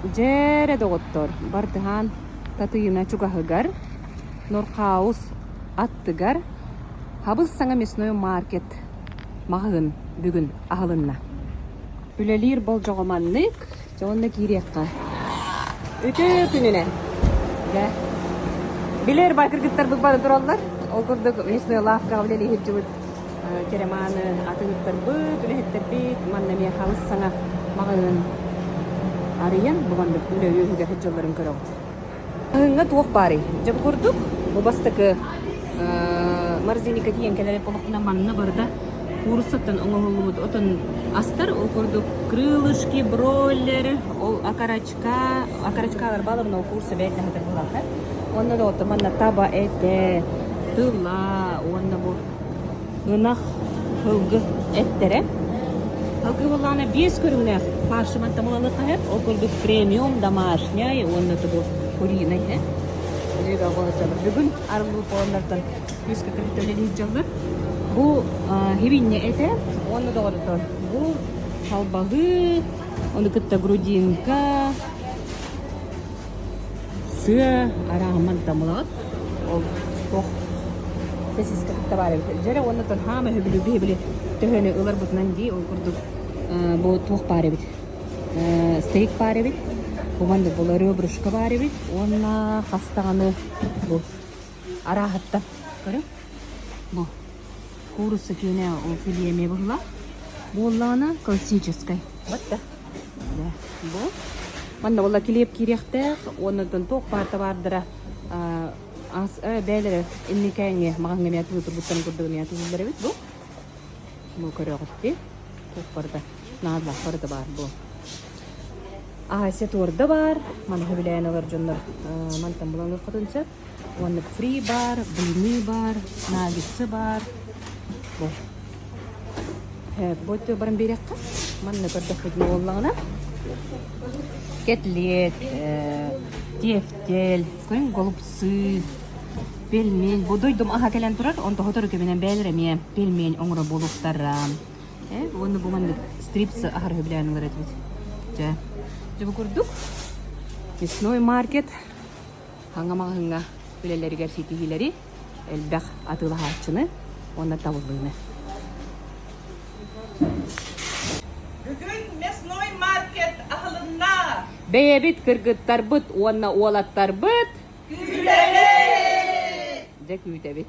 Дьээрэ доҕоттор, Бартыһаан Татыйына чугаһыгар, Норхаус аттыгар хабыс-саҥа мясной маркет маҕаһыын бүгүн аһылынна. Үлэлиир болдьоҕо маннык, дьэ онно киириэххэ. Үтүө күнүнэн! Дьэ, билэр бай кыргыттарбыт бары тураллар. Ол курдук мясной лавкаҕа үлэлии сылдьыбыт Кереманы атыыһыттарбыт, үлэһиттэрбит манна эмиэ халыс саҥа маҕаһыын арыйан бу маннык үлэ үөһүгэр сылдьалларын көрөҕүт. Маҕаһыыҥҥа туох баарый? Дьэ бу курдук бу бастакы морозильникка тиийэн кэлэр буоллахпына манна барыта кууруссаттан оҥоһуллубут отон астар ол курдук крылышки, бройлер, ол окорочка, окорочкалар баалар ол куурусса бэйэтин аһатар буолаахтар. Уонна да оттон манна таба этэ, тыла уонна бу ынах, сылгы эттэрэ. Салгыы буоллаҕына биэс көрүҥнээх фаршыман тамыланыахха сөп. Ол курдук премиум, домашняй уонна тугу куриный э. Бүгүн арыллыы буоланнартан күүскэ кыргыттар дьаллар. Бу хибинньэ этэ уонна доҕордор. Бу халбаһыы, ону кытта грудинка, Сыа арааһыман тамылаҕыт. Ол туох сосиска кытта баар эбит. Дьэрэ уонна хаама үһүбүлү били төһөнү ыларбытынан дии ол курдук бу туох баар эбит. Стейк баар эбит. Бу маннык була ребрышко баар эбит. Уонна хас даҕаны бу арааһыттан көрүҥ. Бу куурусса киэнэ ол филе эмиэ быһыла. Буоллаҕына классическай. Батта. Бу манна буолла килиэп киириэхтээх уонна туох баар табаардара ас бээлэрэ инникээҥҥи маҕаһыҥҥа эмиэ атыылыы турбуттарын курдук эмиэ атыылыыллар эбит бу. Бу көрөҕүт дии. Туох барыта наадалаах барыта баар бу. Ася туорда баар. Маны сөбүлээн ылар дьоннор мантан булан ылыаххытын сөп. Уонна фри баар, блины баар, наггетсы баар. Бу Бу өттүгэр баран биэриэххэ. Манна көрдөхпүтүнэ буоллаҕына кэтлиэт, тефтель, көрүҥ голубцы, пельмень. Бу дойдум аһа кэлэн турар, онто сотору кэминэн бэйэлэрэ эмиэ пельмень оҥоро буолуохтара. Э, уонна бу маннык стрипсы аһар сөбүлээн ылар этибит. Дьэ, дьэ бу курдук мясной маркет хаҥа маҕаһыыҥҥа үлэлэригэр ситиһиилэри элбэх атыылаһааччыны уонна табыллыыны. Бүгүн мясной маркет аһылынна! Бэйэбит кыргыттарбыт уонна уолаттарбыт Күүтэбит! Дьэ күүтэбит.